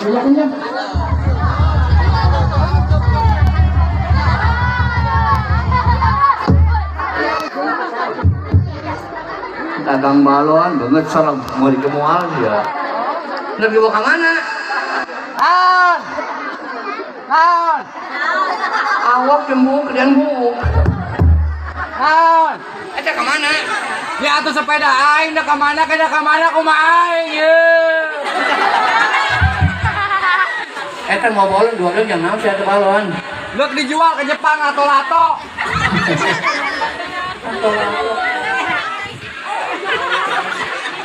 Belakangnya. Dagang balon banget serem mau dikemual dia. Ntar dibawa ke mana? Naon? Naon? Awak jembung kedan buuk. Naon? Eta ke mana? Ya atuh sepeda aing da ka mana kada ka mana kumaha aing ye. Eta mau balon dua jam naon sia teh balon. Leuk dijual ke Jepang atau lato. Atau lato.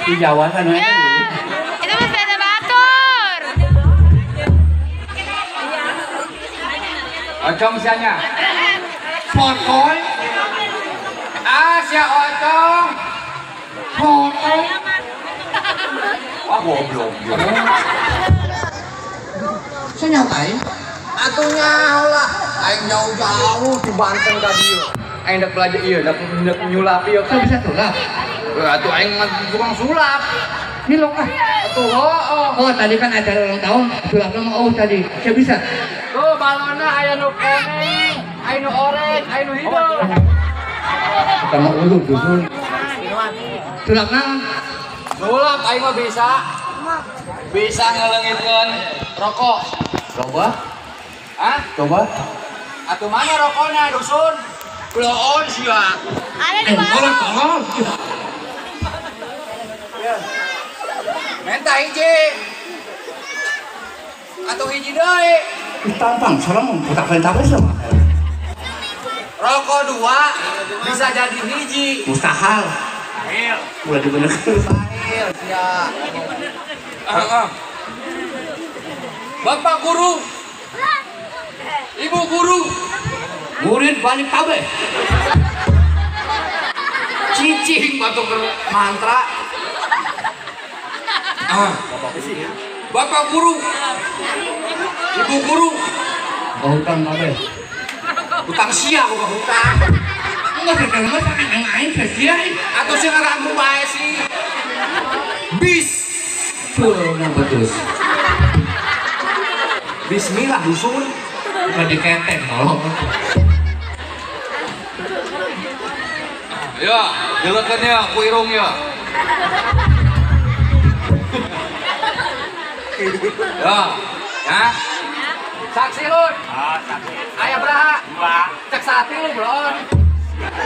Di Jawa kan ya, itu mah sepeda batur. Ocong sianya. Pokoy. Ah sia ocong. Pokoy. Wah goblok. Saya nyatain. Atuh nyaho lah. Aing jauh-jauh di Banten ka dieu. Aing dek belajar ieu, dek nyulap ieu. Saya bisa sulap. Atuh aing mah tukang sulap. Milok ah. Atuh heuh. Oh, tadi kan acara ulang tahun sulapna mah oh tadi. Saya bisa. Tuh balonna aya nu kuning, aya nu oranye, aya nu hideung. Sama ulu dusun. Sulapna sulap aing mah bisa. Bisa ngeleungitkeun rokok. Coba. Hah? Coba. Atuh mana rokokna dusun? Bloon sia. Ada di warung. Tolong. Minta hiji. Atau hiji deui. Tampang serem butak perintah sama. Rokok dua bisa jadi hiji. Mustahil. Mustahil. Mulai dibenerkeun. Mustahil sia. Bapak guru. Ibu guru. Murid balik kabeh. Cicing batuk mantra. Ah, Bapak guru. Ibu guru. Oh, hutang kabeh. Hutang sia bukan hutang. Enggak sedang mah saking aing sia. Atuh sih ngaramu bae sih. Bis. Pulna betus. Bismillah dusun. Bukan diketeng tolong. Ya, jelekeun ya ku irung ya. Ya, ya. Saksi lun. Ah, saksi. Aya beraha? Dua. Cek sate lu, belon.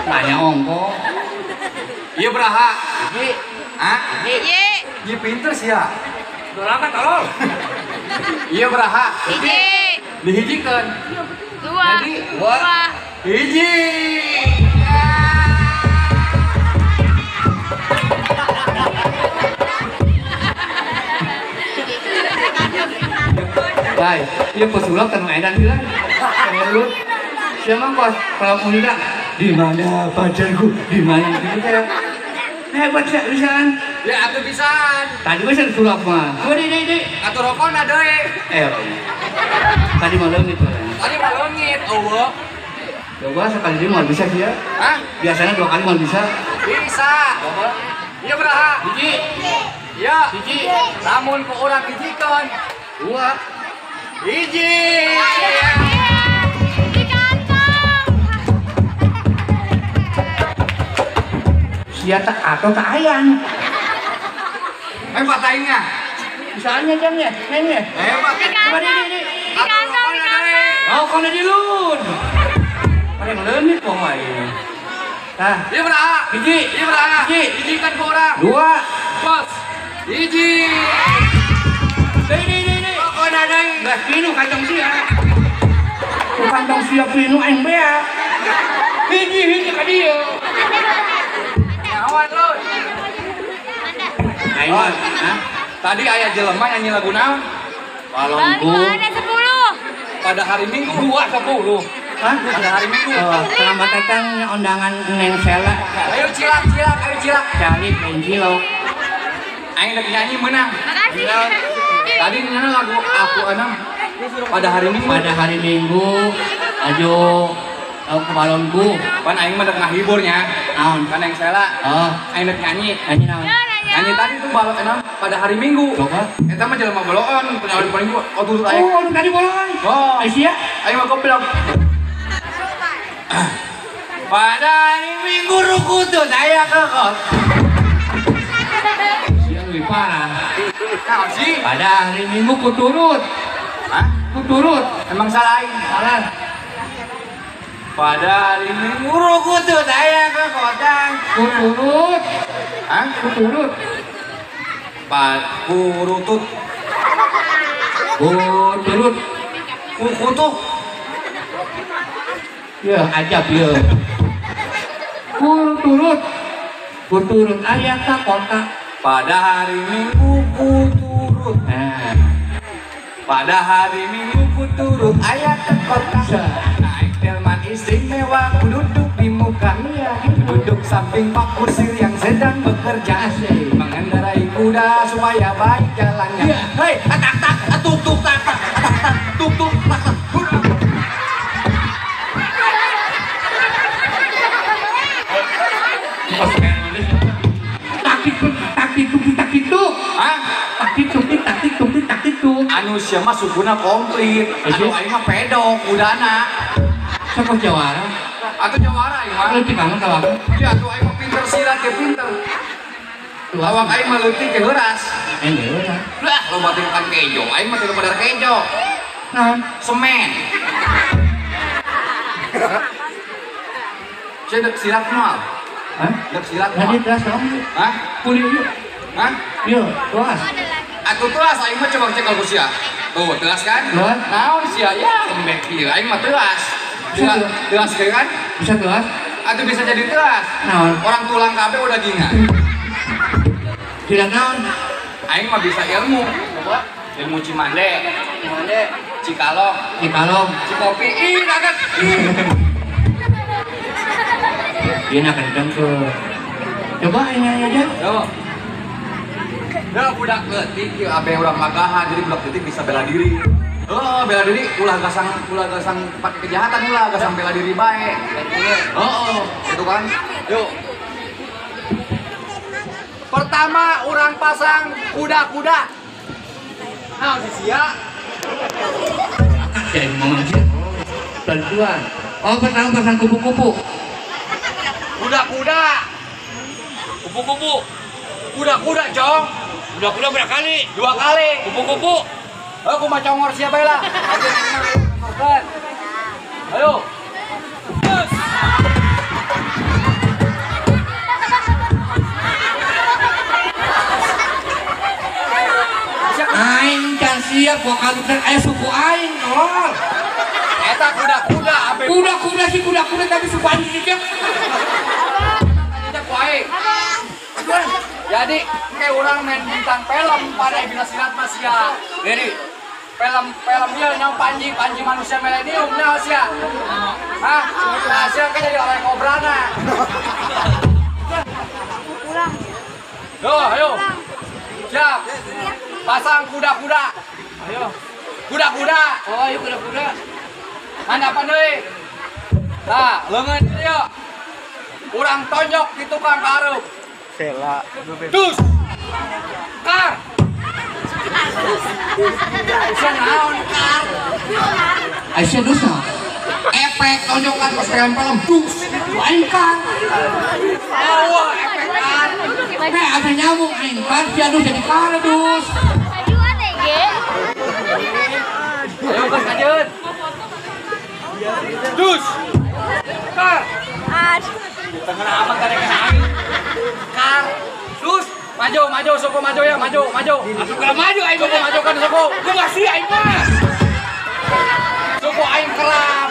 Tanya ongko. Ieu beraha? Hiji. Hah? Hiji. Ieu pinter sih ya. Doraka tolol. Ieu beraha? Hiji. Dihijikeun. Dua. Jadi dua. Hiji. Baik, ieu pesulap kan edan heula. Lu siapa kos kalau undang di mana pacarku? Di mana gitu kayak hebat sih bisaan. Ya atuh bisaan. Tadi mah sulap mah. Coba di. Atuh rokona deui. Eh. Tadi mah leungit. Tadi mah leungit, eueuh. Coba sekali deui mah bisa sih ya. Hah? Biasanya dua kali mah bisa. Bisa. Coba. Ieu beraha? Hiji. Iya. Hiji. Lamun ku urang hijikeun. Dua. Hiji. Di kantong. Sia tak atau tak ayan. Hebat aingnya. Bisanya jamnya, nengnya. Hebat. Di kantong. Di kantong, di kantong. Oh, kono dilun. Paling leungit pokoknya. Nah, ieu beraha? Hiji. Ieu beraha? Hiji. Hiji kan ku urang. Dua. Bos. Hiji. Deui deui deui. Rokona deui. Geus pinu kantong sia. Ku kantong sia pinu aing bea. Hiji hiji ka dieu. Nyawan lu. Aing mah, hah? Tadi aya jelema nyanyi lagu naon? Balonku. Ada 10. Pada hari Minggu 2 10. Hah? Pada hari Minggu. Oh, selamat datang undangan Neng Sela. Ayo cilak cilak, ayo cilak. Cari main cilok. Aing rek nyanyi menang. Makasih. Tadi nyanyi lagu aku enam pada hari Minggu. Pada hari Minggu, ayo ke balonku. Pan aing mah rek ngahiburnya. Naon? Kan Neng Sela. Oh, aing rek nyanyi. Nyanyi naon? Nyanyi tadi tuh balok enam pada hari Minggu. Coba. Eta mah jelema boloan, pada hari Minggu. Oh turut aing. Oh, tadi boloan. Oh, Aisyah. Aing mah goblok. Pada hari Minggu rukutut aya ke kota. Sia lebih parah. Naon sih? Pada hari Minggu kuturut. Hah? Kuturut. Emang salah aing. Salah. Pada hari Minggu rukutut aya ke kota. Kuturut. Hah? Kuturut. Pak kurutut. Kuturut. Kukutuh. Ya, ajab ya. Kuturut. Kuturut aya ka kota. Pada hari Minggu kuturut. Nah. Pada hari Minggu kuturut aya ke kota. Naik delman istimewa, ku duduk di muka. Duduk samping Pak Kusir yang sedang bekerja. Asik. Mengendarai kuda supaya baik jalannya. Iya. Hei, tak tak, tuk tuk tak tak, tak tak, tuk tuk tak tak. Tak tuk tak tuk tak tuk. Anu sia mah sukuna komplit. Anu aing mah pedok udana. Sok jawara. Atuh jawara aing mah. Leutik banget awak. Ya atuh aing mah pinter sirat ge pinter. Awak aing mah leutik ge heuras. Heuras. Lah loba teh makan kejo, aing mah teu padar kejo. Naon? Semen. Sia dek sirat moal. Hah? Dek sirat moal. Tadi telas naon? Hah? Kuliah yuk. Hah? Yo, telas. Atuh telas aing mah coba cekel ku sia. Tuh, telas kan? Telas. Naon sia? Ya, lembek ieu aing mah telas. Telas kan? Bisa telas? Atuh bisa jadi telas. Naon? Orang tulang kabeh udah gingan. Tidak naon? Aing mah bisa ilmu. Coba ilmu Cimande, Cimande, Cikalong, Cikalong, Cikopi. Ih, daget. Dia nak kenceng ke. Coba ini aja. Yo. Ya budak leutik ieu abe urang magahan jadi budak leutik bisa bela diri. Oh, bela diri ulah gasang pakai kejahatan ulah gasang bela diri bae. Oh, gitu kan. Yuk. Pertama urang pasang kuda-kuda. Nah, si sia. Jadi ngomong sih. Bantuan. Oh, pertama pasang kupu-kupu. Kuda-kuda. Kupu-kupu. Kuda-kuda, Cong. Kuda-kuda berapa kali? 2 kali. Kupu-kupu. Oh, aku mau congor siapa lah. Ayo. Aing can siap gua kalukan aya suku aing tolol. Eta kuda-kuda abe. Kuda-kuda sih kuda-kuda tapi suku aing sih. Ku aing. Jadi kayak orang main bintang film pada bina silat mas ya. Jadi film-filmnya yang Panji manusia milenium nya sia. Hah? Nah, sia kan jadi orang kobrana. Pulang. Yo, ayo. Siap. Pasang kuda-kuda. Ayo. Kuda-kuda. Oh, ayo kuda-kuda. Hanapan deui. Nah, leungeun ieu. Urang tonjok di tukang kareup. Sela. Dus. Kar. Aisyah naon kar. Aisyah dosa. Efek tonjokan pas film-film dus. Aing kar. Oh, efek kar. Eh, ada nyamuk aing kar, sia dus jadi kar dus. Majuan ge. Ayo geus lanjut. Dus. Kar. Aduh. Tengah amat kadek aing. Kar. Dus. Maju, maju, suku maju ya, maju, maju. Asup ke maju aing suku maju kan suku. Gua sih aing mah. Suku aing keram.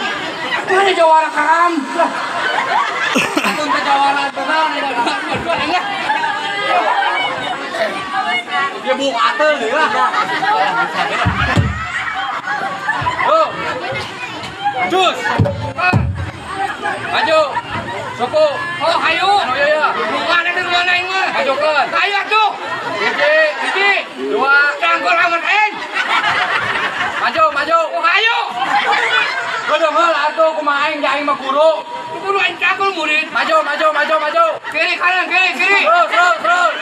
Mana jawara keram? Atun ke jawara tenang ya. Dia buka atel deh lah. Tuh. Dus. Maju. Suku. Oh, ayo. Anu ya ya. Mana dari mana aing mah? Majukan. Ayo atuh. Hiji, hiji, dua. Cangkul amat aing. Maju, maju. Oh, ayo. Kudu heula atuh kumaha aing aing mah guru. Guru aing cangkul murid. Maju, maju, maju, maju. Kiri kanan, kiri, kiri. Terus, terus, terus.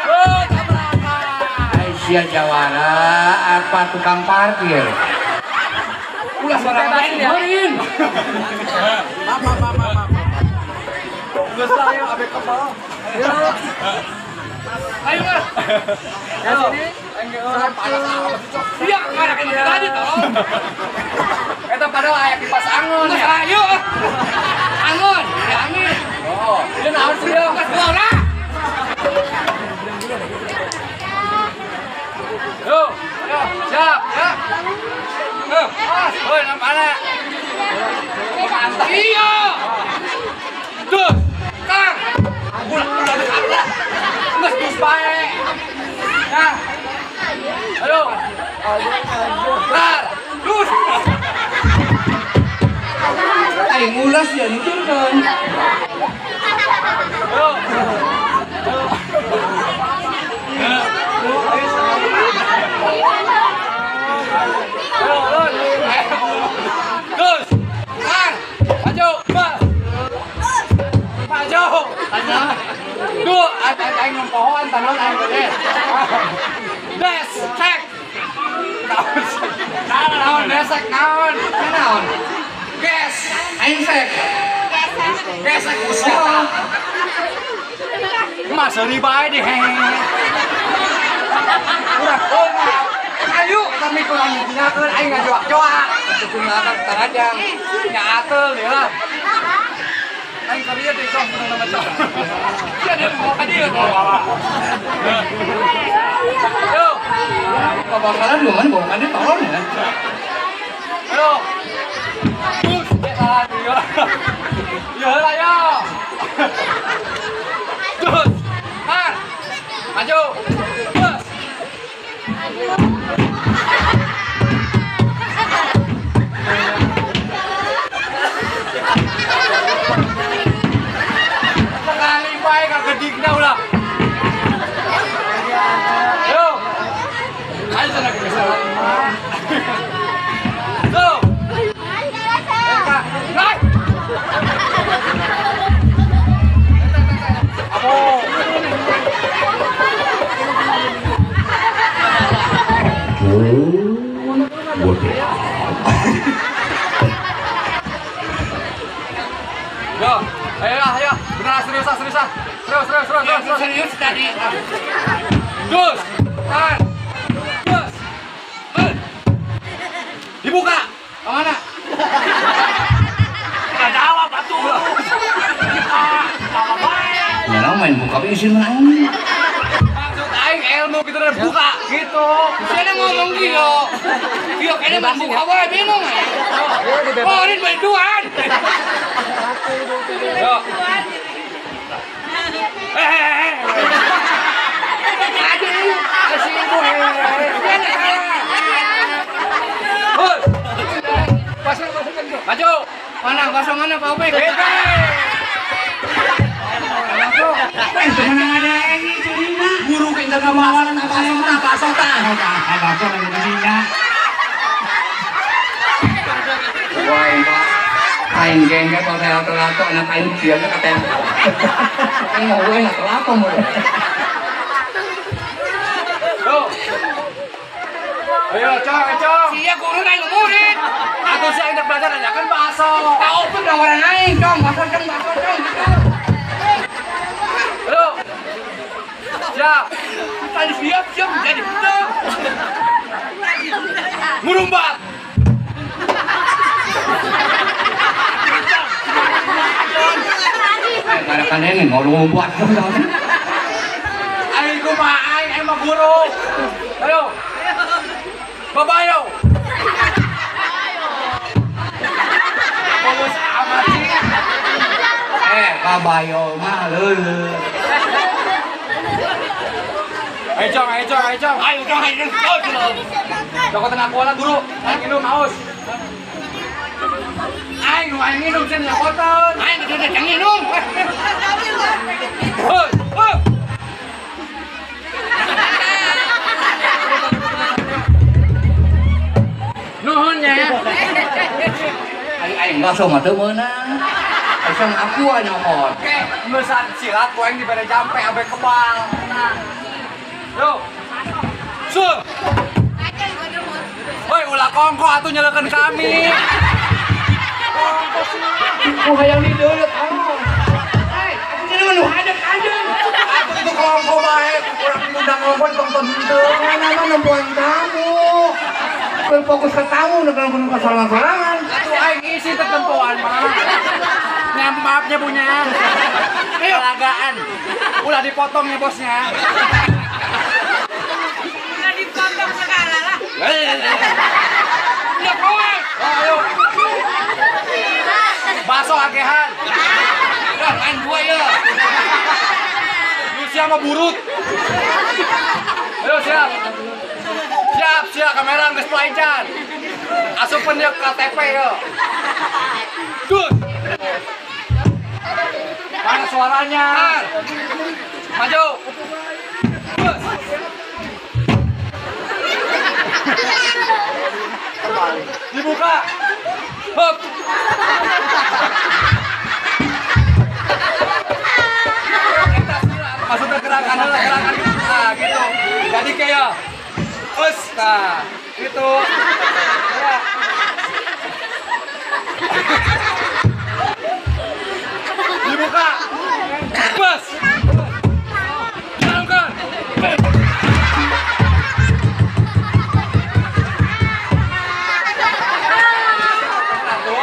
Oh, tabrakan. Aisyah jawara apa tukang parkir? Ulah suara lain meureun. Maaf. Geus lah ayo abe kebal. Ayo mas. Ya sini. Iya, ngarakeun tadi tolong. Eta padahal aya kipas angon ya. Ayo. Angon, ya angin. Oh, ieu naon sih ya? Geus bola. Yo, yo, siap, ya. Yo, oi, mana? Iya. Tuh, Kang. Ulah ulah. Geus dus bae. Nah. Ayo. Tar, dus. Aing ulas ya nuturkeun. Yo. Terus, Kang, maju, maju, duh, aing nempohoan tanaon aing gede. Des, cek, naon desek naon, naon, ges, aing sek, gesek usia. Mas seuri bae di hehehe. Urang oh. Ayo kami kurang digunakan aing ngajoak-joak. Gunakan tarajang. Nya ateul deui lah. Aing ka dieu teh sok menang nama. Sia deui mau ka dieu. Yo. Kabakaran lu man bawa ka dieu tolong ya. Ayo. Terus salah deui. Ya heula yo. Terus. Har. Maju. Terus. Sekali bae kagedigna ulah. Yo. Ayo sana ke sana. Go. Naik. Abo. Yo, ayo ayo, benar serius serius serius serius serius serius tadi. Terus, tahan, terus, dibuka, kemana? Nggak jawab atuh. Ya main buka izin aing. Maksud aing ilmu gitu dan buka gitu. Saya ngomong gitu. Iya, kayaknya main buka wae bingung aing. Oh, ini bantuan. Yo. Aduh, kasih ibu hehehe. Pasang pasang maju. Mana pasang mana Pak Opik? Menang ada ini cerita. Guru kita nggak mawalan apa sota apa sota. Apa sota yang Wah, Pak. Aing gengge tolato anak aing dia katanya. Aing mau gue nggak tolato mau. Yo. Ayo, cong, cong. Sia guru aing murid. Atau si aing belajar aja kan bahasa. Pak Opik nawaran aing, cong, bahasa cong, bahasa cong gitu. Ayo. Siap. Tadi siap, siap jadi. Murumbat. Kadang-kadang ini ngorumbat. Aing kumaha aing emang guru. Ayo. Babayo. Bagus amat sih. Babayo mah leuleut. Ayo cong, ayo cong, ayo cong. Ayo cong, ayo cong. Joko tengah kuala guru. Aing minum haus. Aing aing minum sen nyakotan. Aing udah jangan minum. Hoi, hoi. Nuhun nya. Aing aing bakso mah teu meunang. Aing aku nyokot. Oke, mesan silat ku aing dibere jampe abe kebal. Nah. Yo. Sur. Woi, ulah kongko atuh nyelekeun kami. Kongko sih. Oh, hayang dideuleut. Oh. Hei, atuh jadi nu hadap anjeun. Atuh itu kongko bae, kurang diundang kongko ditonton henteu. Mana mah nempoan tamu. Berfokus ke tamu, udah kalau ke sorangan-sorangan. Atuh aing isi tetempoan mah. Nya maafnya punya. Ayo lagaan. Ulah dipotong ya bosnya. Ulah dipotong segala lah. Udah kawan. Ayo. Bakso akehan. Udah main dua ya. Lu siapa burut? Ayo siap. Siap, siap kamera geus pelancan. Asupan dia KTP yo. Gus. Mana suaranya? Maju. Gus. Dibuka. Hop. Maksudnya gerakan gerakan nah, gitu. Jadi kayak us, nah, gitu. Ya. Dibuka. Bus. Jalankan.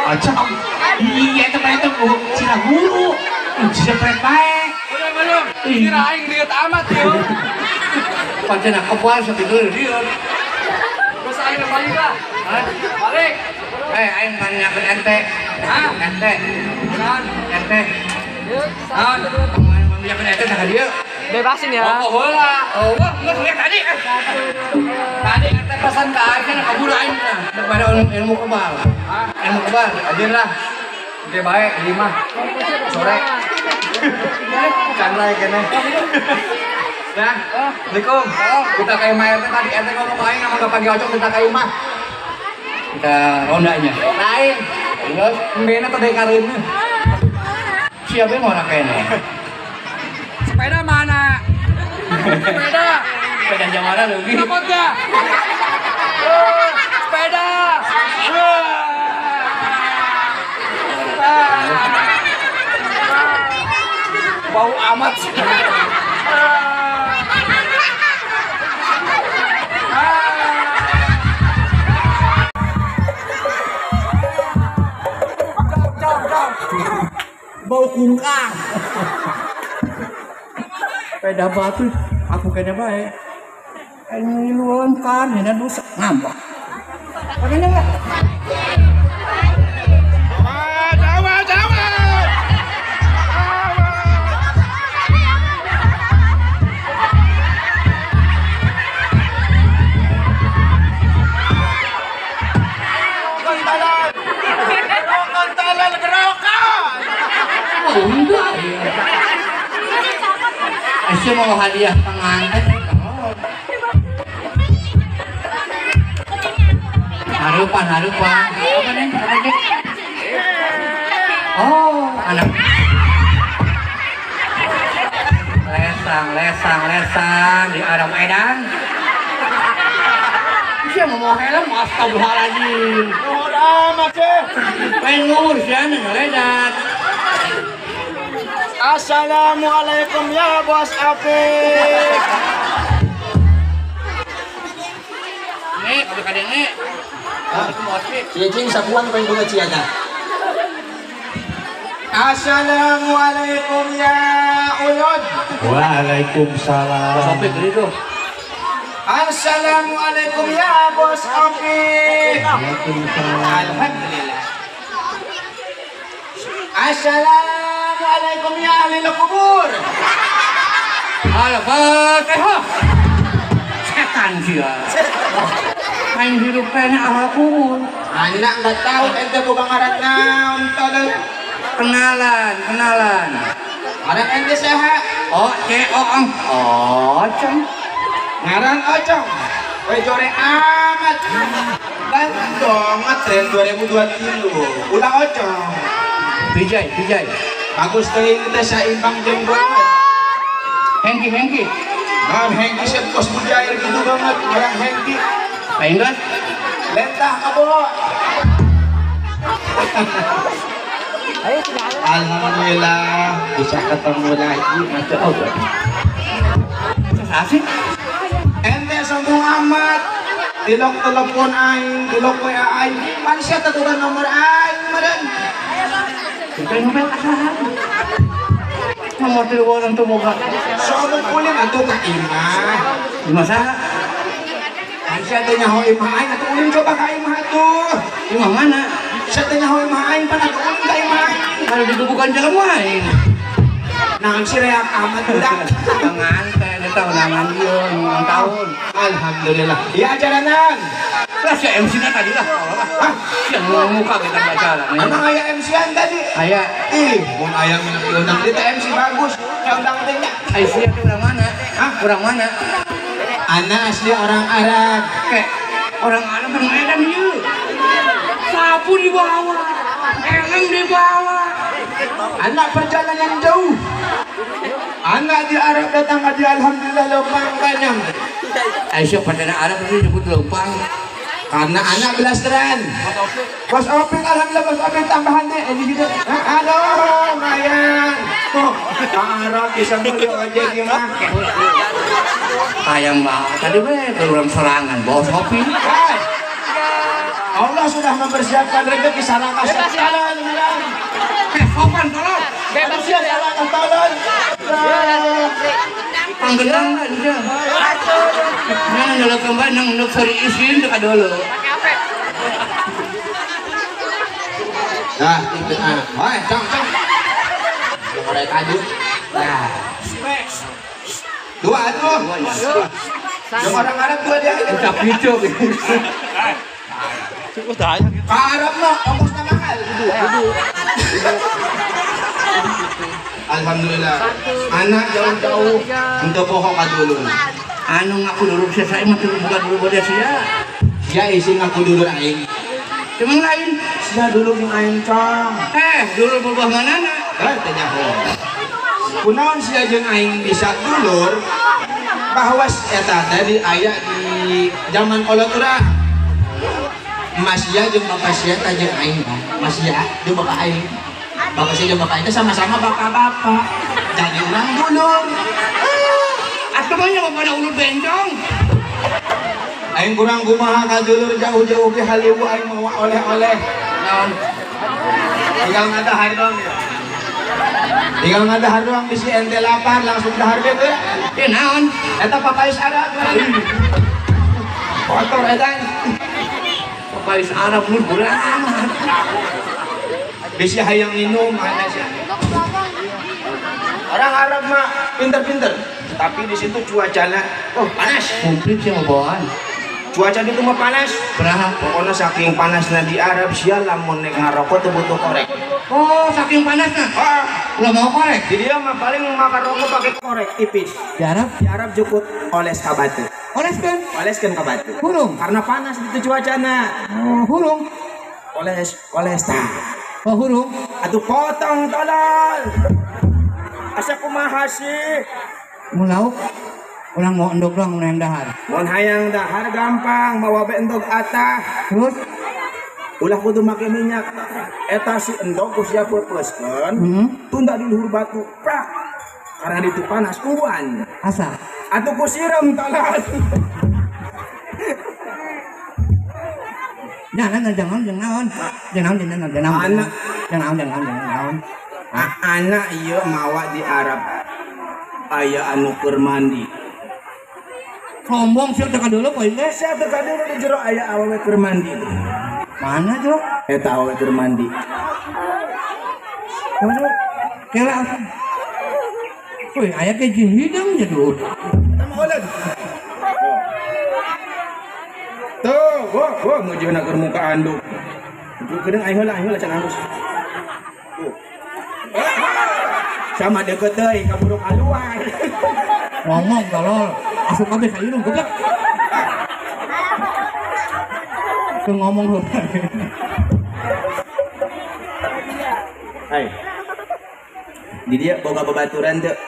Acak. Iya, teman itu cina guru. Cepet bae. Udah belum. Kira aing lihat amat yo. Pancen aku puas itu dia. Terus aing balik lah. Balik. Eh, aing nanyakeun ente. Hah? Ente. Kan ente. Kan. Nanyakeun ente tah dieu. Bebasin ya. Oh, heula. Oh, wah, geus lihat tadi. Tadi ente pesan ka aing kan kabur aing nah. Kepada ilmu kebal. Hah? Ilmu kebal. Anjeun lah. Oke baik, 5 sore. Chandra kene. Nah, Assalamualaikum. Kita kayak imah RT tadi RT ngomong aing ngomong ke pagi ocok kita kayak imah. Kita rondanya. Lain. Terus mbena teh kareuneuh. Siapa yang mau kene? Sepeda mana? Sepeda. Sepeda jawara leuwih. Kenapa? Sepeda. Bau amat sih. Bau kungkang. Sepeda batu aku kayaknya baik. Ini luan kan, ini dosa ngambek. Makanya enggak. Aisyah mau hadiah pengantin. Harupan, harupan. Apa nih? Apa nih? Oh, anak. Lesang, lesang, lesang di Adam Edan. Aisyah mau helm, astagfirullahaladzim. Nuhun amat sih. Pengen ngurus ya, ngeledat. Assalamualaikum ya Bos Afik. Nih, udah kadang nih. Cicing sapuan pengen bunga ciana. Assalamualaikum ya Ulud. Waalaikumsalam. Bos Afik tadi tuh. Assalamualaikum ya Bos Afik. Waalaikumsalam. Alhamdulillah. Assalamualaikum ya ahli kubur. Al-Fatihah. Setan dia. Main hidup kayaknya ahli kubur. Anak nggak tahu ente bukan ngaran naon tolong. Kenalan, kenalan. Ngaran ente sehat. Oh, C O M. Ocong. Ngaran Ocong. Weh jore amat. Dan dong ngetren 2023. Ulah Ocong. Bijay, bijay. Bagus teuing teh saimbang jeung banget. Hengki, Hengki. Nah, Hengki siap kos mujair gitu banget, orang Hengki. Aing kan? Lentah kebo. Alhamdulillah bisa ketemu lagi, Masya Allah. Asik. Ente sombong amat. Tilok telepon aing, tilok WA aing. Pan sia taturan nomor aing meureun. Kita ngomel asahan. Nomor tilu orang tuh boga. Sombong ulin atuh ka imah. Imah saha? Pan sia teh nyaho imah aing atuh ulin coba ka imah atuh. Imah mana? Sia teh nyaho imah aing pan atuh ulin ka imah aing. Kalau digebukan jelema aing. Naon sih reak amat budak. Penganten eta undangan ieu ulang tahun. Alhamdulillah. Iya acaranan. Lah si MC-na tadi lah. Hah? Yang muka kita acara. Emang aya MC-an tadi? Aya. Ih, mun aya mah diundang di MC bagus. Ya undang teh nya. Ai sia teh urang mana? Hah? Urang mana? Ana asli orang Arab. Kayak orang Arab kan edan ieu. Sapu di bawah, eleng di bawah. Anak perjalanan jauh. Anak di Arab datang ke dia alhamdulillah lempang kanyang. Aisyah pada Arab itu nyebut lempang karena anak blasteran. Bos Opik alhamdulillah Bos Opik tambahan deh ini gitu. Aduh lumayan. Oh, Arab bisa beli ojek gimana? Sayang banget tadi we ke serangan Bos Opik. Allah sudah mempersiapkan rezeki sarangka jalan jalan. Sopan tolong. Bebas ya sarangka tolong. Panggendang kan dia. Nang nyelok kembali nang nuk seri isin dekat dulu. Nah, itu ah. Woi, cong cong. Mulai tadi. Nah. Dua tuh. Yang orang Arab dua dia. Ucap hijau. Ka Arab mah ongkosna mahal. Alhamdulillah. Anak jauh-jauh untuk poho ka dulur. Anu ngaku dulur sia saya mah bukan dulur boda sia. Sia isi ngaku dulur aing. Cuman lain sia dulur jeung aing cong. Dulur berbuah manana? Teh nyaho. Kunaon sia jeung aing bisa dulur? Bahwa eta teh aya di zaman kolot urang. Mas sia jeung bapak sia teh jeung aing, Mas sia jeung bapak aing. Bapak sia jeung bapak aing teh sama-sama bapak-bapak. Jadi urang dulur. Atuh mah nya bapak ulur bencong. Aing kurang kumaha ka dulur jauh-jauh ge haliwu aing mawa oleh-oleh. Naon? Tinggal ngadahar doang ya. Tinggal ngadahar doang bisi ente lapar langsung dahar ge teh. Ieu naon? Eta papais Arab. Kotor eta. Papais Arab lu amat. Bisi hayang minum mana sih. Orang Arab mah pinter-pinter, tapi di situ cuacanya oh panas. Komplit sih bawaan. Cuaca di rumah panas. Berapa? Pokoknya saking panasnya di Arab sia lamun nek ngarokok teu butuh korek. Oh, saking panasnya. Ah, ulah mau korek. Di dia mah paling makan rokok pakai korek tipis. Di Arab? Di Arab cukup oles ka batu. Oleskan? Oleskan ka batu. Hurung. Karena panas itu cuacanya. Oh, hurung. Oles, oles tah. Oh, hurung. Atuh potong tolol. Asa kumaha sih? Mun lauk urang mau endog doang mun hayang dahar. Mun hayang dahar gampang, mawa be endog atah. Terus ulah kudu make minyak. Eta si endog ku sia peupeuskeun, tunda di luhur batu, prak. Karena itu panas kuan. Asa. Atuh ku sireum tolol. Jangan jangan jangan jangan jangan jangan anak jangan jangan jangan. Anak ieu mawa di Arab aya anu keur mandi. Sombong sia teh ka dulu poin teh. Sia teh ka dulu di jero aya awewe keur mandi. Mana jero? Eta awewe keur mandi. Mana? Kela. Woi, aya ke jin hidung je tuh. Eta mah oleh. Tuh, wah, wah mujuna keur muka anduk. Kedeung aing heula can anggus. Tuh. Sama deket euy ka buruk aluan. Ngomong tolol, asup kabeh ka irung goblok. Keur ngomong heula. Hai. Di dia boga babaturan teu.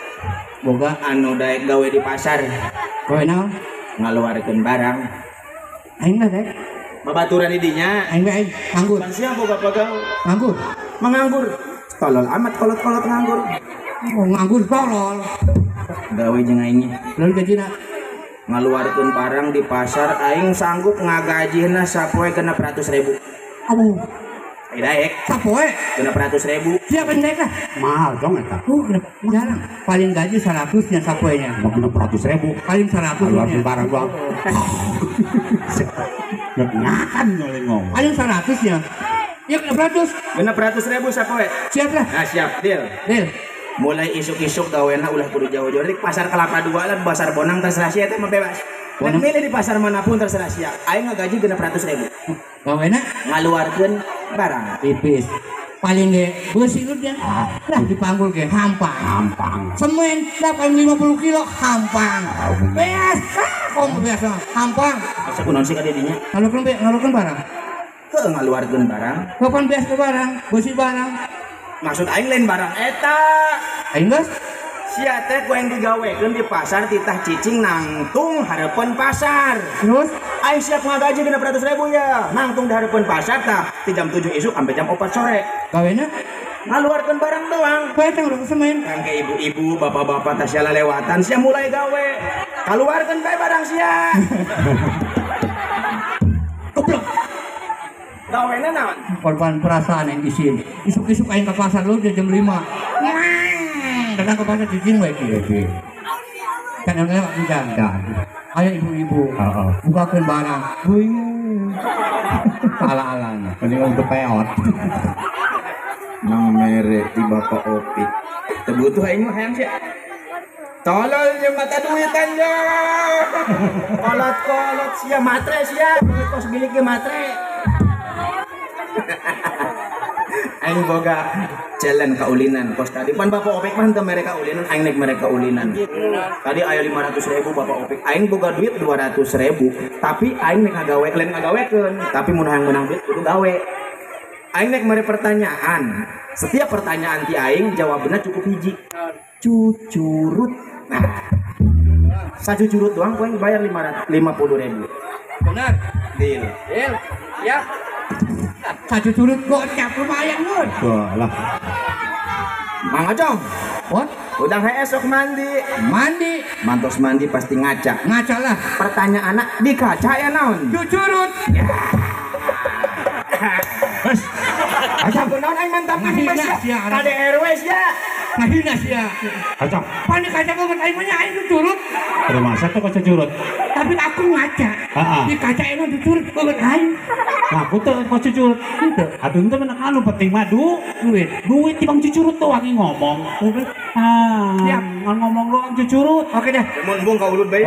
Boga anu daek gawe di pasar. Gawe naon? Ngaluarkeun barang. Aing mah daek. Babaturan di dinya. Aing mah aing nganggur. Pan sia boga pagawe. Nganggur. Menganggur. Tolol amat kolot-kolot nganggur. Oh, nganggur tolol. Gawe jeung aing. Lalu gajina ngaluarkeun barang di pasar aing sanggup ngagajihna sapoe 600.000. Aduh. Aing daek. Sapoe 600.000. Siapa yang daek lah? Mahal dong eta. Jarang. Paling gaji 100 nya sapoenya. 600.000. Paling 100. Ngaluarkeun barang doang. Ngakan oleh ngomong. Paling 100 nya. Ya 600. 600.000 sapoe. Siap lah. Nah, siap, deal. Deal. Mulai isuk-isuk gawena ulah kudu jauh-jauh di pasar Kelapa Dua lah, pasar Bonang terserah sia teh mah bebas. Dan milih di pasar manapun terserah sia. Aing ngagaji 600.000. Gawena ngaluarkeun barang. Tipis. Paling ge beusi lu dia. Lah dipanggul ge hampang. Hampang. Semen lah paling 50 kilo hampang. Beas, kok biasa hampang. Asa kunaon sih ka dinya? Ngaluarkeun barang. Heuh ngaluarkeun barang. Kapan beas ke barang, beusi barang. Maksud aing lain barang eta. Aing geus sia teh ku aing digawekeun di pasar titah cicing nangtung hareupeun pasar. Terus aing siap ngagaji 600.000 ya. Nangtung di hareupeun pasar tah ti jam 7 isuk sampai jam 4 sore. Gawena ngaluarkeun barang doang. Poe teh udah semen. Kangke ibu-ibu, bapak-bapak tah sia lewatan sia mulai gawe. Kaluarkeun bae barang sia. Goblok. Gawena naon? Korban perasaan yang isin. Isuk-isuk aing ke pasar lu jam 5. Datang ke pasar cicing we kieu. Kan yang lewat hujan. Ayo ibu-ibu. Bukakeun barang. Beuh. Ala-alana. Mending untuk peot. Nang mere ti Bapak Opik. Teu butuh aing mah hayang sia. Tolol jeung mata duitan nya. Kolot-kolot sia matre sia. Kos bilik ge matre. Aing boga jalan kaulinan kos tadi pan Bapak Opik mah henteu mere kaulinan aing naik mere kaulinan. Tadi aya 500.000 Bapak Opik aing boga duit 200.000 tapi aing naik ngagawe lain ngagawekeun tapi mun hayang menang duit kudu gawe. Aing naik mere pertanyaan. Setiap pertanyaan ti aing jawabna cukup hiji. Cucurut. Nah. Sacucurut doang ku aing bayar 50.000. Benar. Deal. Deal. Ya. Sacucurut gocap lumayan mun. Wah lah. Mang Ocong. What? Udang hees sok mandi. Mandi. Mantos mandi pasti ngaca. Ngaca lah. Pertanyaan anak di kaca ya naon? Cucurut. Ya. Bes. Aja kunaon aing mantap sia. KDRW sia. Ngahina sia. Acong. Pan di kaca banget aing mah aing cucurut. Terus tuh kok cucurut. Tapi aku ngaca. Di kaca emang cucurut banget aing. Aku tuh kok cucurut. Henteu. Atuh henteu menang anu penting mah duit. Duit tibang cucurut doang ngomong. Ah, siap. Ngomong doang cucurut. Oke deh. Mun bung ka ulut bae.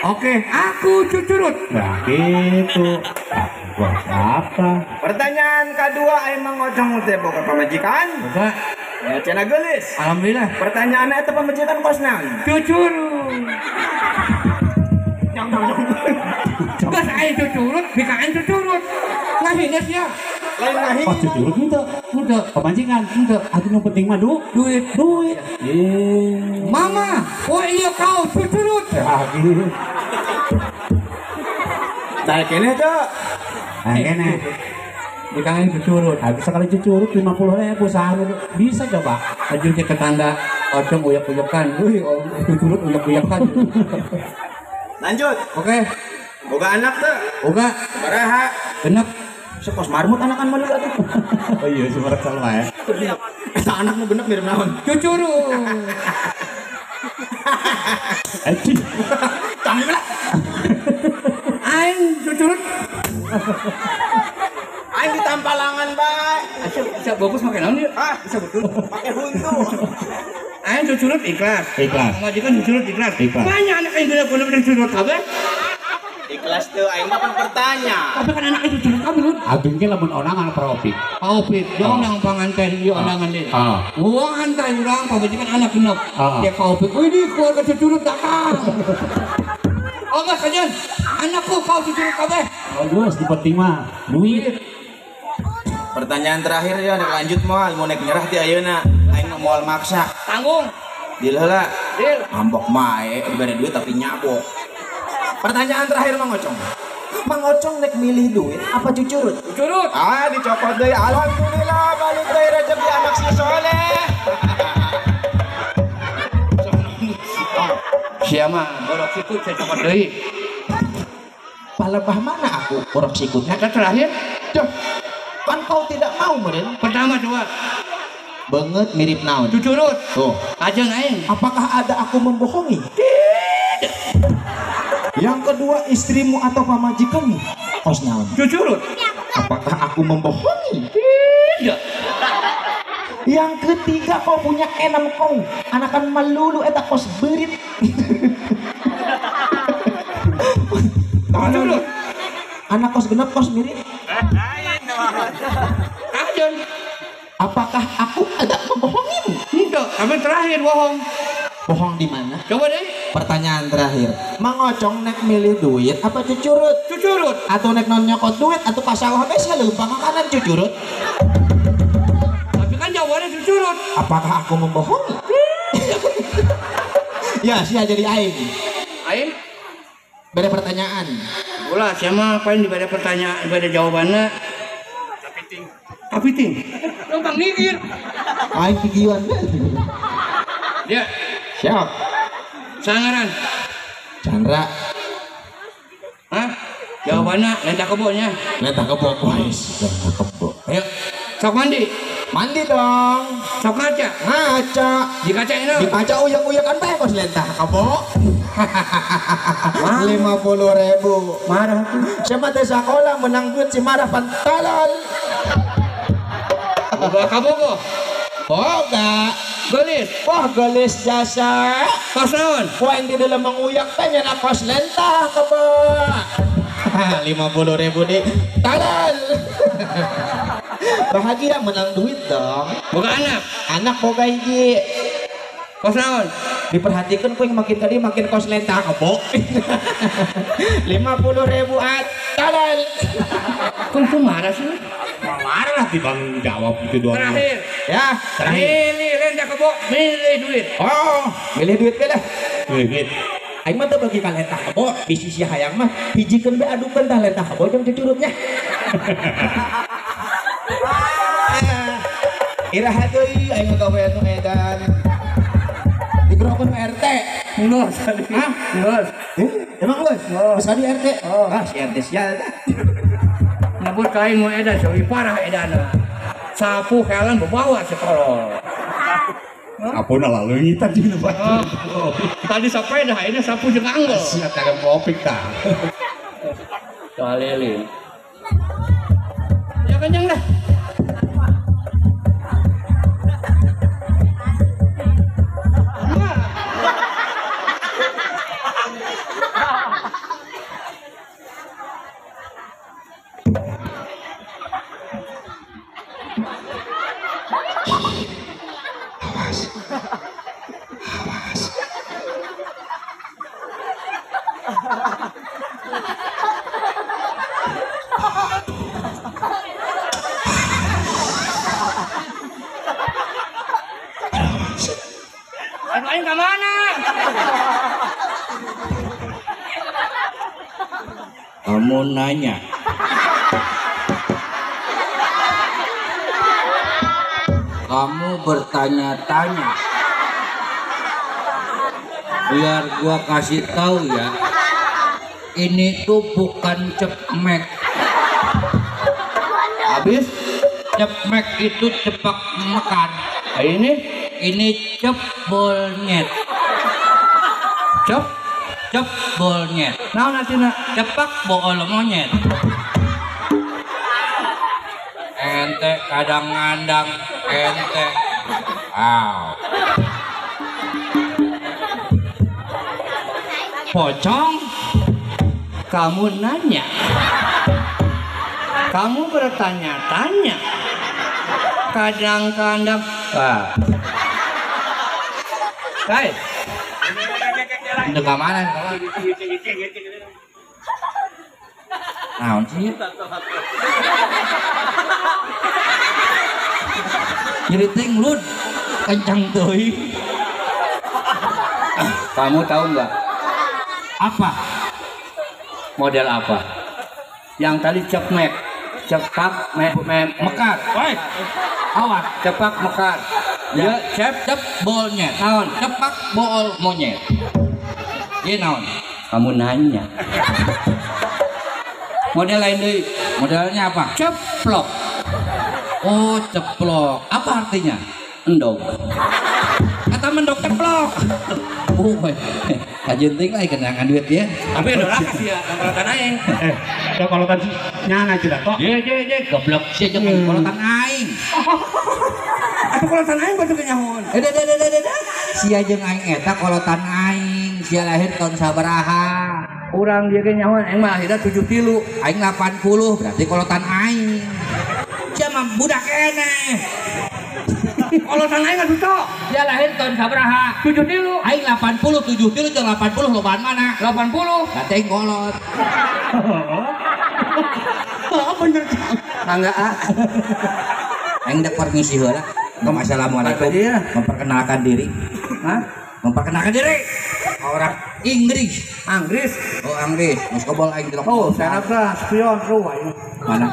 Oke, aku cucurut. Nah, gitu. Gua apa? Pertanyaan kedua aing Mang Ocong teh boga pamajikan. Boga. Ya cenah geulis. Alhamdulillah. Pertanyaanna eta pamajikan kos naon? Cucurut. Jong jong jong. Geus aing cucurut, bika aing cucurut. Ngahina sia. Lain ngahina. Oh cucurut henteu. Henteu. Pamajikan henteu. Atuh nu penting mah duit. Duit. Mama, oh iya kau cucurut. Ya gitu. Tah kene teh. Tah kene. Bika aing cucurut. Habis sekali cucurut 50.000 sehari bisa coba. Ajuh ke tetangga Ocong uyek-uyekan. Wih, cucurut uyek-uyekan. Lanjut. Oke. Boga anak teh. Boga. Sabaraha? Genep. Sekos marmut anakan mah atuh. Oh iya semerek salma ya. Eta anak nu genep mirip naon? Cucurut. Anjing. Tang lah. Aing cucurut. Aing ditampalangan bae. Asa bagus make naon ieu? Ah, bisa betul. Make huntu. Aing cucurut ikhlas. Ikhlas. Majikan cucurut ikhlas. Banyak anak aing bener-bener cucurut kabeh. Ikhlas tuh aing mah pan bertanya. Tapi kan anak itu cucurut kabeh lur. Aduh ge lamun onangan Pak Opik. Pak Opik, dia onang panganten ieu onangan deui. Heeh. Wah antai urang pamajikan anak genep. Dia Pak Opik, "Wih, di keluarga cucurut datang." Oh mas kajian, anakku kau cucurut kabeh. Bagus, di penting mah duit. Pertanyaan terakhir ya, lanjut moal mau naik nyerah ti ayeuna. Aing mah moal maksa. Tanggung. Deal heula. Deal. Ngambek mae dibere duit tapi nyabok. Pertanyaan terakhir Mang Ocong. Mang Ocong nek milih duit apa cucurut? Cucurut. Ah, dicopot deui. Alhamdulillah balik deui rezeki anak si soleh. Sia mah borok sikut saya copot deui. Palebah mana aku borok sikut? Eta terakhir. Duh, kan kau tidak mau meureun. Pertama dua. Banget mirip naon? Cucurut. Tuh. Aja aing. Apakah ada aku membohongi? Tidak. Yang kedua istrimu atau pamajikanmu? Kos naon? Cucurut. Apakah aku membohongi? Tidak. Yang ketiga kau punya enam kau, anakan melulu eta kos berit. Cucurut. Anak kos genep kos mirip. Ajon. Apakah aku ada membohongimu? Tidak, tapi terakhir bohong. Bohong di mana? Coba deh. Pertanyaan terakhir. Mang Ocong nek milih duit apa cucurut? Cucurut. Atau nek non nyokot duit atau pasawah bes leumpang kanan cucurut? Tapi kan jawabannya cucurut. Apakah aku membohongi? Ya, sia jadi aing. Aing? Beda pertanyaan. Ulah, sia mah paling dibeda pertanyaan, beda jawabannya. Kapiting. Kapiting. Leumpang mikir. Aing pikiran. Ya. Siap. Sangaran. Chandra. Hah? Jawabannya lentah kebonya. Lentah kebo, guys. Lentah kebo. Ayo. Sok mandi. Mandi dong. Sok ngaca. Ngaca. Di kaca ini. Di kaca uyek-uyekan bae kos lentah kebo. 50.000. Marah tuh. Siapa teh sekolah menang duit si marah pantalol. Boga kabogo. Boga. Gelis. Wah gelis jasa. Kos naon? Poin di dalam menguyak teh nya kos lentah kebo. 50.000 di talal. Bahagia menang duit dong. Boga anak. Anak boga hiji. Kos naon? Diperhatikan kuing makin kali makin kos lentah kebo. 50.000 talal. Kok marah sih? Marah lah dibang jawab itu doang. Terakhir. Ya, terakhir. Milih lentah kebo, milih duit. Oh, milih duit lah. Milih duit. Aing mah teu bagi ka lentah kebo, bisi sia hayang mah hijikeun be adukeun tah lentah kebo jeung cucurutnya. Iraha deui aing mah gawe anu edan. Digerokeun RT. Geus. Hah? Geus. Emang geus? Geus kali RT. Ah, si RT sial tah. Nyebut ka aing nu edan seuih parah edana. Sapu helan bawa sekolor. Apuna lalu tadi nu batu. Tadi sepeda ini sapu jeung anggel. Sia teh popik tah. Kalilin. Ya kenyang dah. Aing ke mana? Kamu nanya. Kamu bertanya-tanya. Biar gua kasih tahu ya. Ini tuh bukan cepmek. Habis cepmek itu cepak makan. Ini cep bolnyet. Cep cep bolnyet. Naon artina? Cepak bool monyet. Ente kadang-kadang ente. Wow. Pocong, kamu nanya. Kamu bertanya-tanya. Kadang-kadang. Wah. Hai. Untuk keamanan. Naon sih? Nyeri teh ngelud kencang teuing. Kamu tahu nggak? Apa? Model apa? Yang tadi cepmek, cepak, mekar. Woi. Awas, cepak mekar. Ya, cep cep bolnya. Naon? Cepak bol monyet. Ye naon? Kamu nanya. Model lain deui. Modelnya apa? Ceplok. Oh, ceplok. Apa artinya? Endog. Kata mendok ceplok. Oh, kajenting lah kenangan duit ya. Tapi ada rakas ya, kolotan aing. Ya kolotan nyana tidak toh. Ye ye ye, goblok sih jeung kolotan aing. Atuh kolotan aing batu kenyahoan. Deh. Sia jeung aing eta kolotan aing, sia lahir tahun sabaraha? Urang dia ge nyahoan aing mah lahirna 73, aing 80, berarti kolotan aing. Sia mah budak keneh. Kolotan aing atuh tok. Dia lahir tahun sabaraha? 73. Aing 80, 73 jeung 80 lobaan mana? 80. Berarti aing kolot. Oh, bener. Mangga ah. Aing dek permisi heula. Kom assalamualaikum. Memperkenalkan diri. Hah? Memperkenalkan diri. Orang Inggris. Anggris. Oh, Anggris. Geus kobol aing di Oh, saya spion tuh aing. Mana?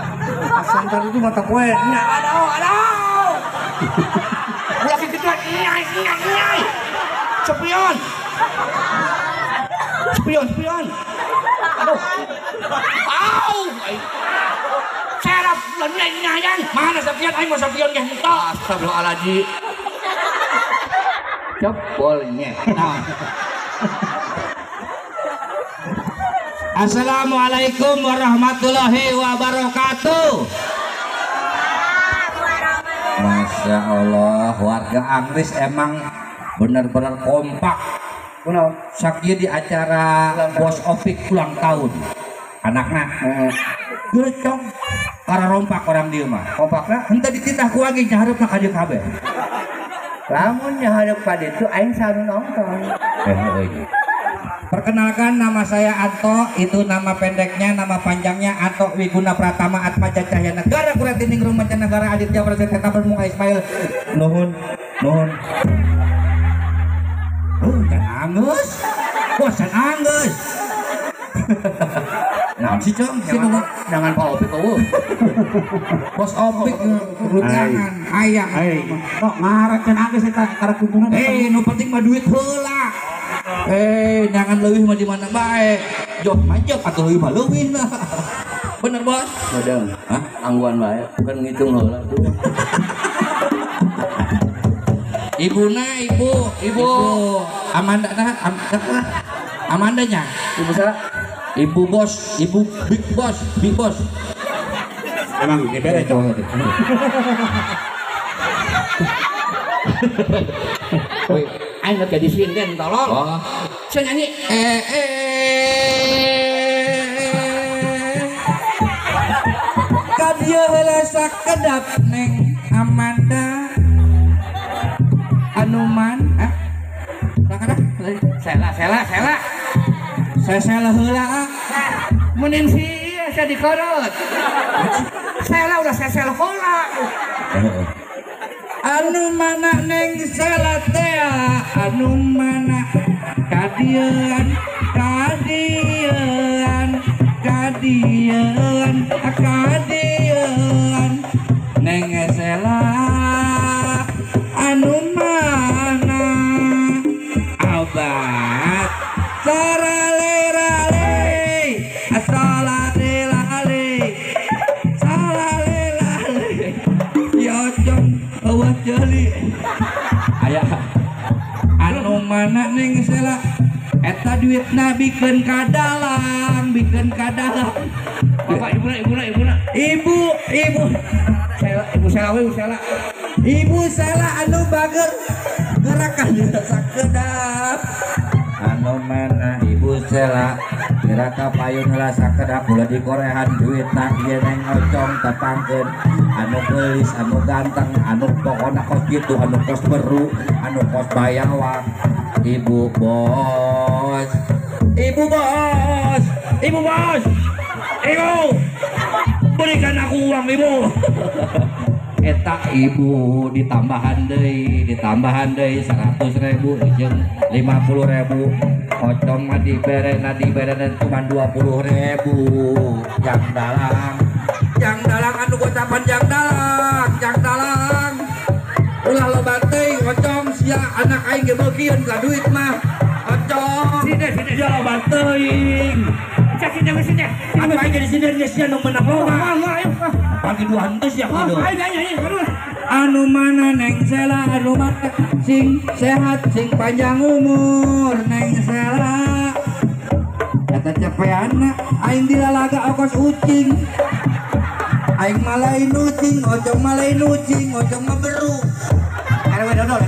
Pas itu mata kue. Nya aduh, aduh. Ulah kitu nyai nyai nyai. Spion. Spion, spion. Aduh. Au. Serap nyanyan. Mana spion aing mau spion ge henteu. Astagfirullahaladzim. Jebolnya. Nah. Assalamualaikum warahmatullahi wabarakatuh. Masya Allah, warga Anggris emang benar-benar kompak. Sakieu di acara Bos Opik ulang tahun, anakna gerecong karena rompak orang dieu mah. Kompakna? Henteu dititah ku anjing nyahareupna ka dieu kabeh. Lamun nyahareup ka ditu aing sanu nonton. Perkenalkan, nama saya Anto, itu nama pendeknya, nama panjangnya Anto Wiguna Pratama Atmaja Cahya Negara Kuretiningrum Mancanegara Aditya Prasetya Bermunga Ismail. Nuhun, nuhun. Can anggeus. Wah, can anggeus. Naon sih, Cong? Jangan Pak Opik eueuh. Bos Opik rutangan ayang. Kok ngarep can anggeus eta karek kumpulna. Nu penting mah duit heula. Jangan leuwih mah di mana bae. Job mah job atuh leuwih mah leuwih lah. Bener, Bos? Modang. Hah? Angguan bae, bukan ngitung heula tuh. Ibuna, ibu, ibu Amanda nah, Amandanya. Ibu salah. Ibu bos, ibu big boss, big boss. Emang ini beres cowok itu. Woi, aing rek jadi sinden tolol. Oh. Saya nyanyi Kadieu heula sakedap Neng Amanda. Anuman, ah. Sakada? Sela sela sela. Sela heula ah. Munin si ieu sia dikorot. Sela udah sesel heula. Anu mana Neng Sela teh, anu mana kadieuan, kadieuan, kadieuan, kadieuan Neng Sela anu mana obat sarale-rale asalale-lale salale-lale yocong eueuh ceuli aya anu mana Neng Sela eta duitna bikeun ka dalang, bikeun ka dalang. Bapak ibuna ibuna ibuna. Ibu ibu Sela, ibu Sela we, ibu Sela. Ibu Sela anu bager gerakan sakedap. Anu mana Ibu Sela gerak ka payun heula sakedap ulah dikorehan duitna ieu Neng Ocong tepangkeun anu geulis anu ganteng anu pokona kos kitu anu kos beru anu kos bayawak. Ibu bos, ibu bos, ibu bos, ibu berikan aku uang ibu. Eta ibu ditambahan deui 100.000 jeung 50.000. Ocong mah diberena cuma 20.000. Jang dalang anu gocapan jang dalang. Ulah loba teuing ocong sia anak aing ge beukieun ka duit mah. Ocong sini dia loba teuing. Cek sini. Anu aing di sini dia sia nu menang loba. Ayo. Pagi dua henteu sia kudu. Ayo. Anu mana Neng Sela, anu mana sing sehat sing panjang umur Neng Sela. Eta capeana aing dilalaga okos ucing. Aing malain ucing, ocong malain ucing, ocong mah beru. RW dodol.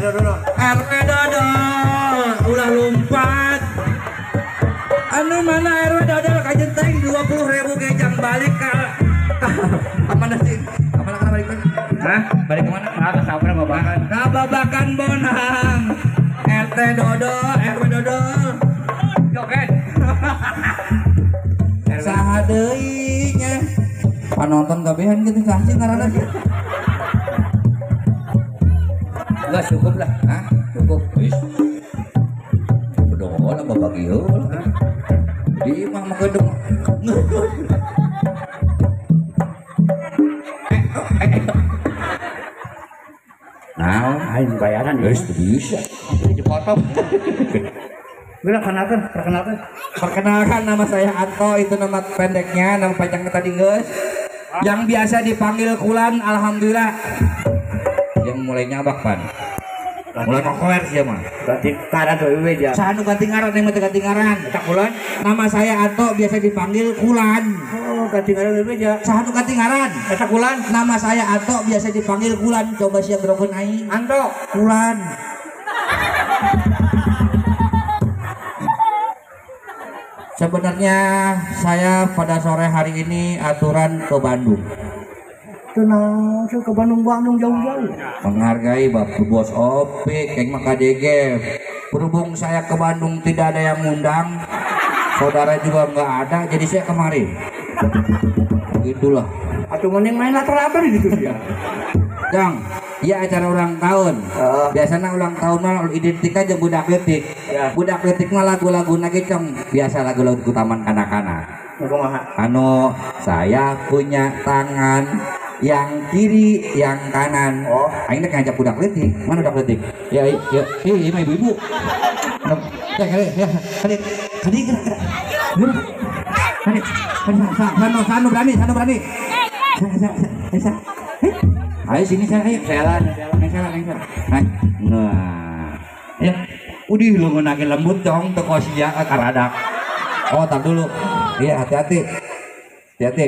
RW dodol, ulah lompat. Anu mana RW dodol kajenteng 20.000 gejang balik ka mana sih? Kemana balik ke? Hah? Balik kemana? Nah, ke Sabra Babakan. Ka Babakan Bonang. RT dodol, RW dodol. Joget. Saha deui nya? Panonton kabehan gitu sah sih ngaranna sih. Enggak cukup lah. Hah? Cukup. Wis. Bedol lah babagi heula. Di imah mah kedeng. Nah, aing bayaran geus bisa. Dipotong. Udah perkenalkan. Perkenalkan nama saya Anto, itu nama pendeknya, nama panjangnya tadi geus. Yang biasa dipanggil Kulan, alhamdulillah. Yang mulai nyabak pan. Mulai kokoer sih mah. Ganti ngaran deui we ya. Saha nu ganti ngaran, yang mah ganti ngaran. Eta Kulan. Nama saya Anto biasa dipanggil Kulan. Oh, ganti ngaran deui ya. Saha nu ganti ngaran? Eta Kulan. Nama saya Anto biasa dipanggil Kulan. Coba sia gerokeun aing. Anto Kulan. Sebenarnya saya pada sore hari ini aturan ke Bandung. Tenang, saya ke Bandung jauh-jauh. Menghargai Bapak Bos Opik, Keng KDG. Berhubung saya ke Bandung tidak ada yang ngundang, saudara juga nggak ada, jadi saya kemari. Begitulah. Atau mending main latar-latar gitu ya. Jang, iya acara ulang tahun. Biasanya ulang tahun mah identik aja budak letik. Ya. Budak letik mah lagu-lagu nage cong, biasa lagu-lagu taman kanak-kanak. Anu saya punya tangan yang kiri, yang kanan. Oh, aing teh ngajak budak letik. Mana budak letik? Ya, ya, ih, mah ibu-ibu. Ya, ya, kali, kali, kali, sanu berani, sanu berani. Sa. Ayo sini saya, ayo. Sela, sela. Nah, ya, udah lu ngenakin lembut dong, toko sia karadak. Oh, tar dulu. Iya, hati-hati, hati-hati.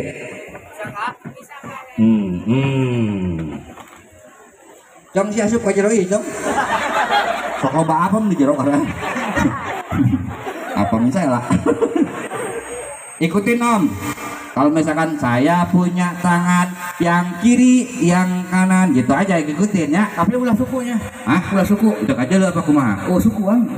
Cong si asup ka jero ieu, Cong. Sok loba apem di jero karena. Apem saya lah. Ikutin Om. Kalau misalkan saya punya tangan yang kiri, yang kanan, gitu aja ikutin ya. Tapi ulah sukunya. Hah? Ulah suku. Udah aja lu apa kumaha? Oh, sukuan.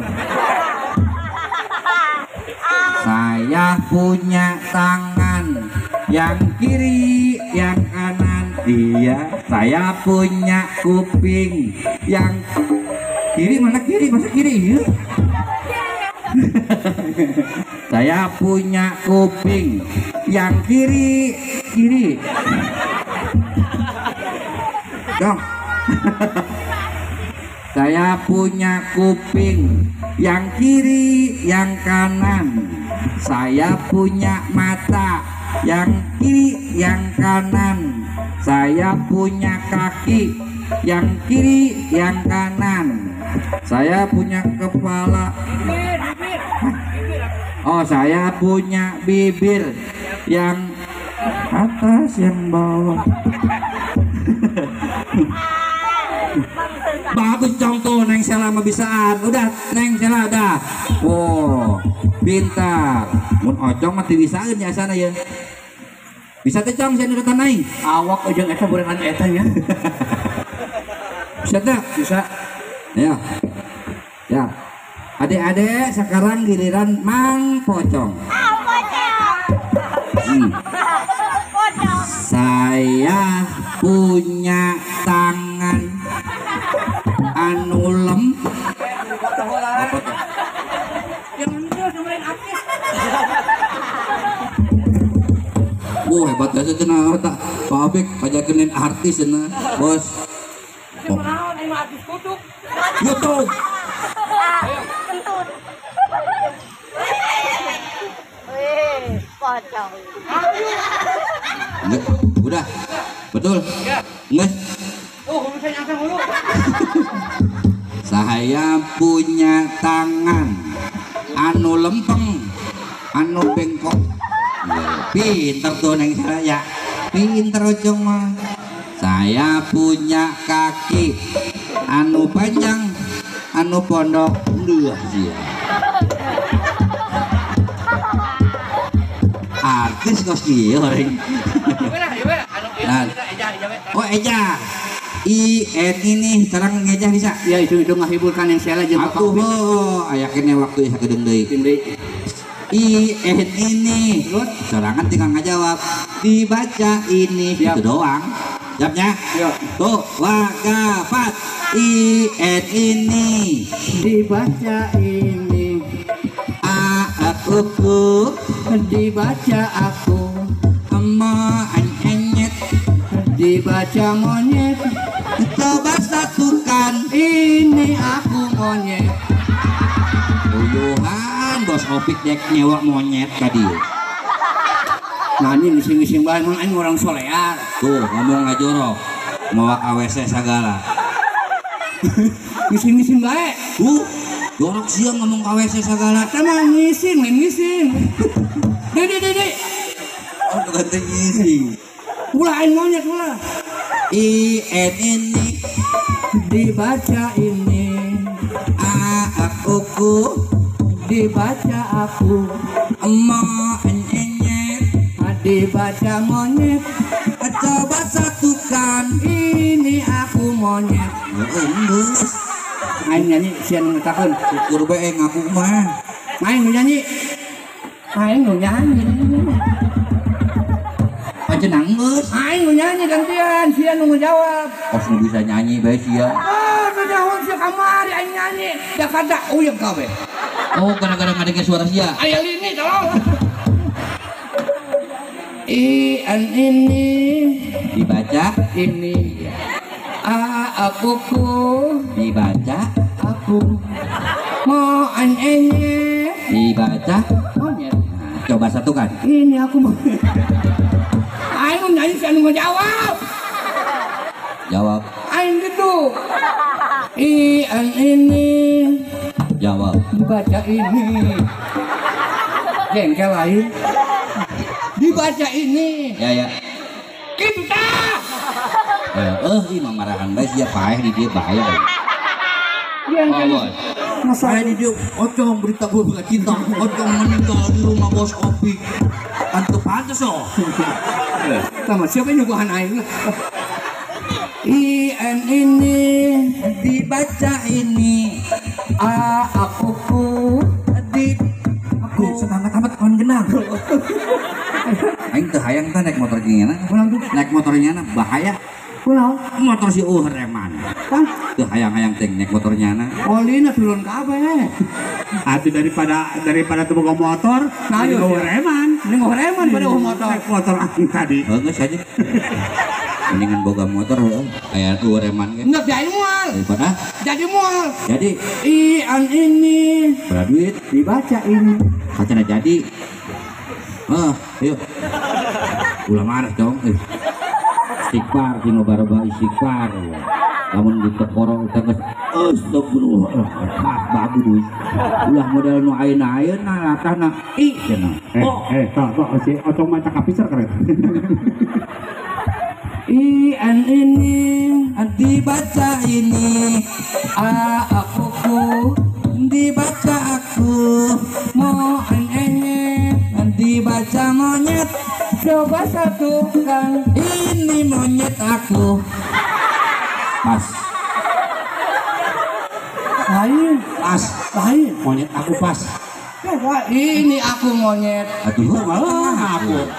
Saya punya tangan yang kiri, yang kanan. Iya, saya punya kuping yang kiri, mana kiri? Masa kiri? Iya. Saya punya kuping yang kiri, kiri. Dong. Saya punya kuping yang kiri, yang kanan. Saya punya mata yang kiri, yang kanan. Saya punya kaki yang kiri, yang kanan. Saya punya kepala. Oh, saya punya bibir yang atas, yang bawah. Bagus contoh Neng Sela mah bisaan. Udah Neng Sela udah. Wow, pintar. Mun ocong mah teu bisaeun ya sana ya. Bisa teh Cong sia nurutan aing. Awak ujung eta burenan eta nya. Bisa teh? Bisa. Ya. Ya. Adik-adik sekarang giliran Mang Pocong. Saya punya Oh hebat dah cenah tak. Pak Opik pajakeun artis cenah, bos. Kunaon ieu artis kutuk. YouTube. Kentut. Weh, pocong. Udah. Betul? Ya. Nges. Oh, hulu saya nyangkang hulu. Saya punya tangan anu lempeng, anu bengkok. Pinter tuh neng saya. Pinter ujung mah. Saya punya kaki anu panjang, anu pondok. Duh, sia. Artis kos kieu orang. Nah. Oh Eja, I N ini sekarang ngejah bisa? Ya itu ngahiburkan yang saya aja. Aku oh, ayakinnya waktu ya sakedeung deui. I N ini, sorangan tinggal ngajawab. Dibaca ini, itu doang. Jawabnya? Tuh, wagafat. I N ini, dibaca ini. A aku ku, dibaca aku. Ema enyet, dibaca monyet. Coba satukan, ini aku monyet. Uyuhan bos Opik dek nyewa monyet tadi. Nah ini ngising-ngising bae emang aing orang solear. Tuh ngomong ngajorok, mawa KWC segala. Ngising-ngising bae. Tuh jorok sia ngomong KWC segala. Sama ngising, lain ngising. Dede dede. Oh ganti ngising. Ulah aing monyet ulah. I N ini, dibaca ini. A aku ku, dibaca aku. Ema enyet, dibaca monyet. Coba satukan, ini aku monyet. Endus. Aing nyanyi sian ngetakeun. Ukur bae ngaku mah. Aing nu nyanyi. Aing nu nyanyi. Pacenang geus. Aing nu nyanyi gantian, sia nu ngejawab. Kos nu bisa nyanyi bae sia. Ah, nu nyaho sia kamari aing nyanyi. Jakarta uyeg kabeh. Oh, gara-gara ngadengin suara sia. Aya lini tolong. I N ini, dibaca ini. A aku ku, dibaca aku. Mo an enye, dibaca monyet. Nah, coba satukan. Ini aku mau. Aing nyanyi sia nu ngejawab. Jawab. Aing gitu. I N ini, jawab. Dibaca ini. Jengkel lain. Dibaca ini. Ya ya. Gitu tah. Ih marahan bae sia paeh di dia bahaya. Jengkel. Masa di dia ocong berita gua cinta, ocong meninggal di rumah bos Opik. Tante pantes oh. Sama siapa yang nyuguhan aing? I N ini, dibaca ini. A aku ku, di aku semangat amat kawan genang. Aing teu hayang tah naik motor gini na. Naik motornya na bahaya. Kunaon? Motor si reman. Hah? Teu hayang-hayang teh naik motornya na. Olina turun kabeh. Atuh daripada teu boga motor, nah mending reman. Mending reman pada motor. Naik motor aing tadi. Heuh geus aja. Mendingan boga motor heuh aya reman ge. Enggak jadi moal. Daripada jadi moal. Jadi I N ini, berapa duit dibaca ini. Kacana jadi. Ayo. Ulah marah dong. Istighfar sing baraba istighfar. Lamun ditekoro teh geus astagfirullah. Bagus. Ulah model nu ayeuna ayeuna latahna i cenah. Tok si ocong maca kapiser keren. I N ini, dibaca ini. A aku ku, dibaca aku. Mo an enye, dibaca monyet. Coba satukan, ini monyet aku. Pas. Lain. Pas. Lain. Monyet aku pas. Ini aku monyet. Aduh, malah aku.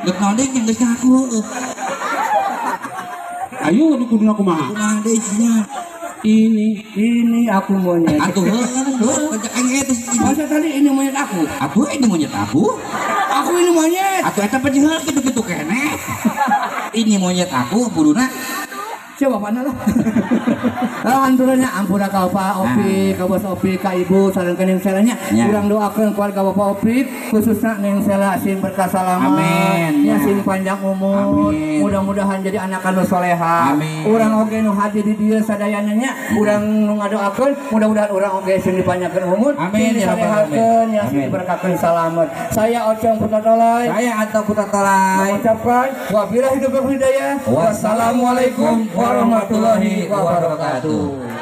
Geus naon deui jeung geus ngaku. Ayo nu kudu kumaha? Kumaha deui sia. Ini aku monyet. Atuh heuh, heuh, aing eta. Masa tadi ini monyet aku? Aku ini monyet aku. Aku Aku ini monyet. Atuh eta pejeul kitu-kitu keneh. Ini monyet aku buruna. Siapa bapakna lah. Alhamdulillah ampura ka Bapak Opik, ka Bos Opik, ka Ibu sareng ka Neng Selanya. Urang doakeun keluarga Bapak Opik khususna Neng Sela sing berkah salamat. Amin. Ya sing panjang umur. Mudah-mudahan jadi anak anu soleha. Urang oge nu hadir di dieu sadayana nya, urang nu ngadoakeun mudah-mudahan urang oge sing dipanjangkeun umur. Amin ya rabbal alamin. Ya sing diberkahkeun salamat. Saya Ocong Putatolai. Saya Anto Putatolai. Mengucapkan wabillahi taufiq hidayah. Wassalamualaikum warahmatullahi wabarakatuh.